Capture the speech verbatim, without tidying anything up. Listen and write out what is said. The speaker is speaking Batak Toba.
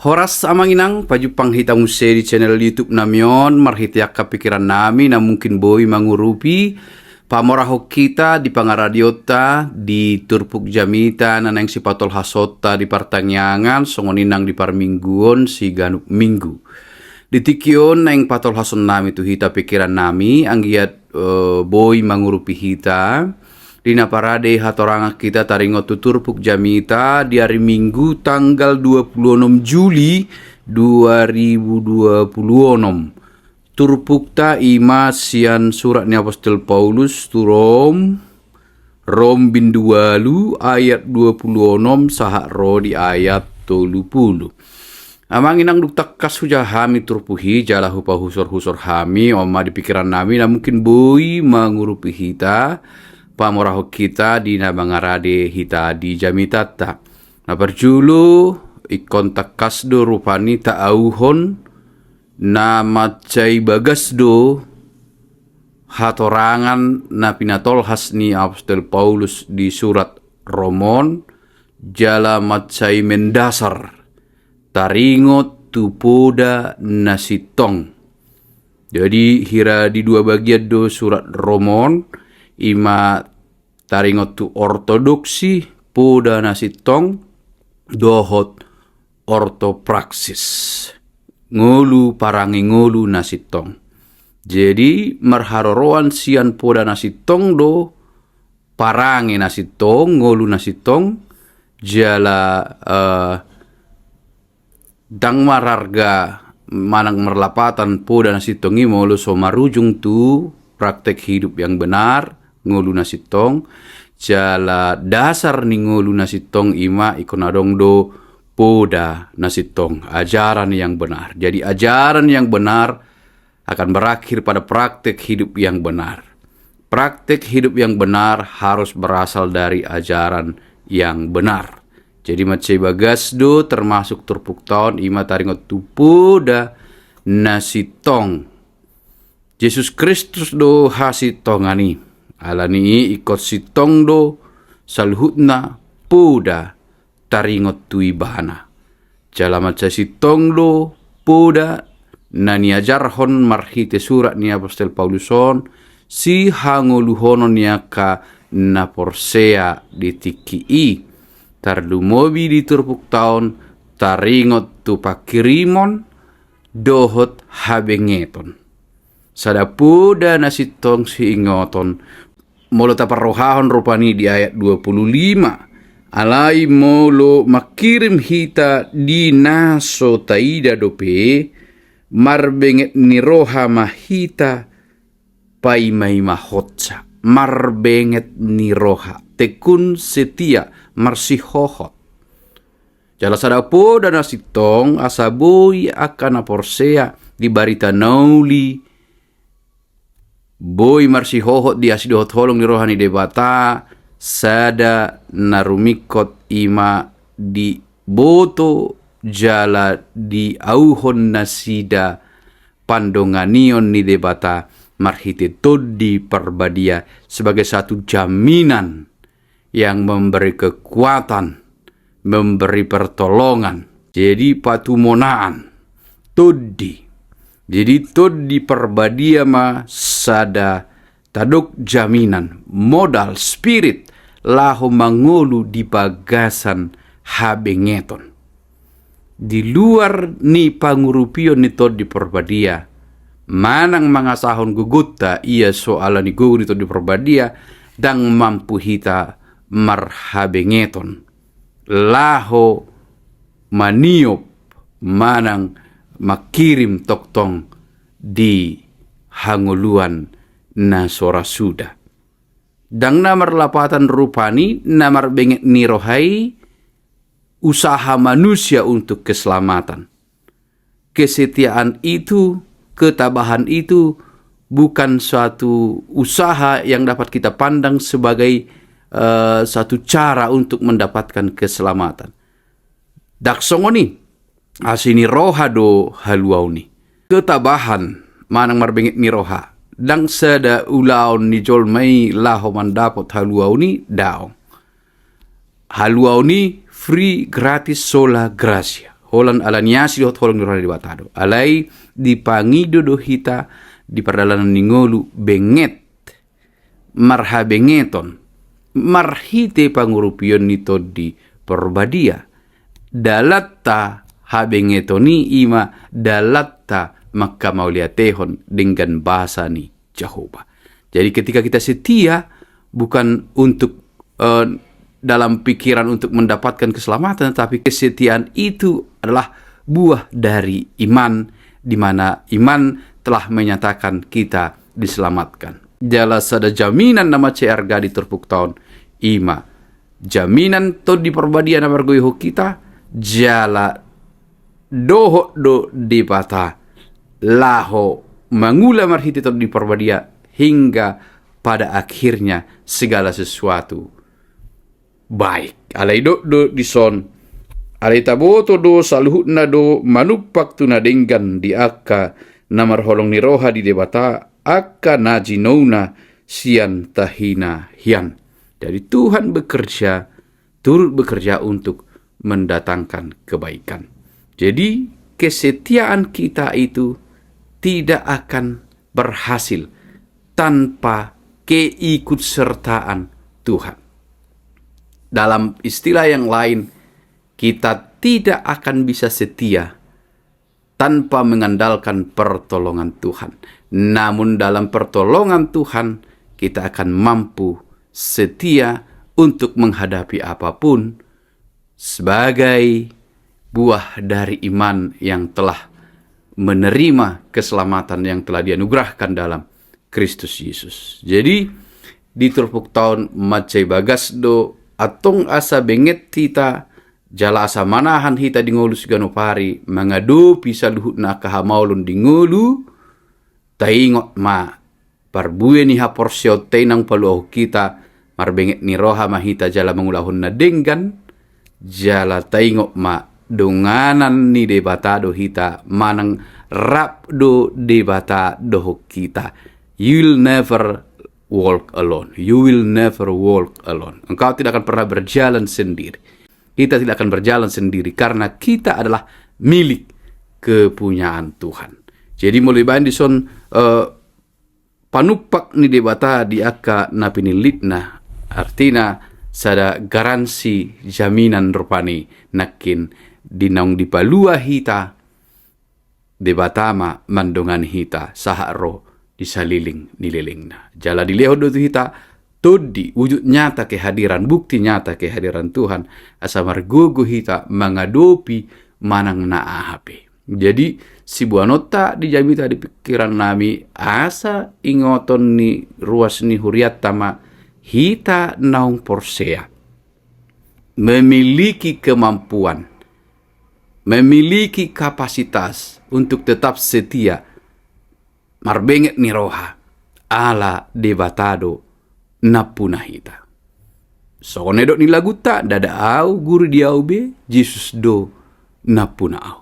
Horas amang inang, pajumpang hita muse di channel YouTube nami on, marhite angka pikiran nami na mungkin boi mangurupi pamorahon hita di pangaradionta di turpuk jamita na naeng sipatolhasonta di partangiangan, songon i nang di parmingguon siganup minggu. Di tingki on naeng patolhason nami tu hita pikiran nami, anggiat eh, boi mangurupi hita. Di na parade hatorangan hita taringot tu turpuk jamita di ari Minggu tanggal dua puluh enam Juli dua ribu dua puluh enam. Turpukta ima sian surat ni Apostel Paulus tu Rom, Rom bindu ualu ayat dua puluh enam sahat ro di ayat tolu puluh. Amang inang, dung tangkas hujaha hami turpuk i jala hupahusorhusor hami, on ma di pikiran nami na mungkin boi mangurupi hita, pamorahon hita di na mangarade hita di jamitanta. Na parjolo, ingkon tangkas do rupani taauhon na mansai bagas do hatorangan na pinatolhas ni Apostel Paulus di surat Rom on, jala mansai mendasar taringot tu poda na sintong. Jadi hira di dua bagian do surat Rom on, ima taringot tu ortodoksi, poda na sintong, dohot ortopraksis, ngolu parange ngolu na sintong. Jadi marharoroan sian poda na sintong do parange na sintong, ngolu na sintong, jala eh, ndang mararga manang marlapatan poda na sintong i molo so marujung tu praktek hidup yang benar, ngolu na sintong, jala dasar ni ngolu na sintong ima ingkon adong do poda na sintong, ajaran yang benar. Jadi ajaran yang benar akan berakhir pada praktek hidup yang benar. Praktek hidup yang benar harus berasal dari ajaran yang benar. Jadi mansai bagas do termasuk turpukta on ima taringot tu poda na sintong. Jesus Kristus do hasintongan i. Alani i ingkon sintong do saluhutna poda taringot tu Ibana. Jala mansai sintong do poda na niajarhon marhite surat ni Apostel Paulus on sihangoluhonon ni angka na porsea di tingki i. Tarlumobi di turpukta on taringot tu pangkirimon dohot habengeton. Sada poda na sintong siingoton, molo taparrohahon rupani di ayat dua puluh lima. Alai molo mangkirim hita di na so taida dope, marbenget ni roha ma hita paimaimahonsa. Marbenget ni roha, tekun, setia, marsihohot. Jala sada poda na sintong asa boi angka na porsea di barita na uli boi marsihohot di asi dohot holong ni roha ni Debata, sada na rumingkot ima diboto jala diauhon nasida pandonganion ni Debata marhite Tondi Parbadia sebagai satu jaminan yang memberi kekuatan, memberi pertolongan. Jadi patumonaan, tondi. Jadi Tondi Parbadia ma sada tadok jaminan, modal, spirit, laho mangolu di bagasan habengeton. Di luar ni pangurupion ni Tondi Parbadia, manang mangasahon gogonta ia so ala ni gogo ni Tondi Parbadia, ndang mampu hita marhabengeton laho maniop manang mangkirim tongtong di hangoluan na so ra suda. Ndang na marlapatan rupani na marbenget ni roha i usaha manusia untuk keselamatan. Kesetiaan itu, ketabahan itu bukan suatu usaha yang dapat kita pandang sebagai eh, satu cara untuk mendapatkan keselamatan. Ndang songon i, asi ni roha do haluaon i. Ketabahan manang marbenget ni roha ndang sada ulaon ni jolma i laho mandapot haluaon i, daong. Haluaon i free, gratis, sola gratia. holan ala ni asi dohot holong ni roha ni Debata do. Alai dipangido do hita di pardalanan ni ngolu benget, marhabengeton, marhite pangurupion ni Tondi Parbadia. Dalanta habengeton i ima dalanta mangkamauliatehon denggan basa ni Jahowa. Jadi ketika kita setia, bukan untuk eh, dalam pikiran untuk mendapatkan keselamatan, tetapi kesetiaan itu adalah buah dari iman, di mana iman telah menyatakan kita diselamatkan. Jala sada jaminan na mansai arga di turpukta on ima jaminan Tondi Parbadia na margoihon hita, jala dohot do Debata laho mangula marhite Tondi Parbadia hingga pada akhirnya segala sesuatu baik. Alai didok do dison, alai taboto do saluhutna do manumpak tu na denggan di angka na marholong ni roha di Debata, angka na jinouna sian tahina hian. Jadi Tuhan bekerja, turut bekerja untuk mendatangkan kebaikan. Jadi kesetiaan kita itu tidak akan berhasil tanpa keikutsertaan Tuhan. Dalam istilah yang lain, kita tidak akan bisa setia tanpa mengandalkan pertolongan Tuhan. Namun dalam pertolongan Tuhan, kita akan mampu setia untuk menghadapi apapun sebagai buah dari iman yang telah menerima keselamatan yang telah dianugerahkan dalam Kristus Yesus. Jadi, di turpukta on mansai bagas do, antong asa benget hita, jala asa manahan hita di ngolu siganup ari, mangadopi saluhutna angka hamaolon di ngolu, taingot ma parbue ni haporseaonta i naung paluahon hita, marbenget ni roha ma hita jala mangulahon na denggan, jala taingot ma donganan ni Debata do hita manang rap do Debata dohot hita. You will never walk alone. You will never walk alone. Engkau tidak akan pernah berjalan sendiri. Kita tidak akan berjalan sendiri karena kita adalah milik kepunyaan Tuhan. Jadi molo dibaen dison eh, panumpak ni Debata di angka na pinillitna, artina sada garansi jaminan rupani nangkin di naung dipalua hita, Debata ma mandongani hita sahat ro di salelenglelengna. Jala dilehon do tu hita tondi, wujud nyata kehadiran, bukti nyata kehadiran Tuhan, asa margogo hita mangadopi manang na aha pe. Jadi siboanonta di jamita di pingkirannami, asa ingoton ni ruas ni hurianta ma hita naung porsea memiliki kemampuan, memiliki kapasitas untuk tetap setia, marbenget ni roha, ala Debata do nampuna hita. Songon na didok ni lagunta, ndada au guru di au be, Jesus do nampuna au.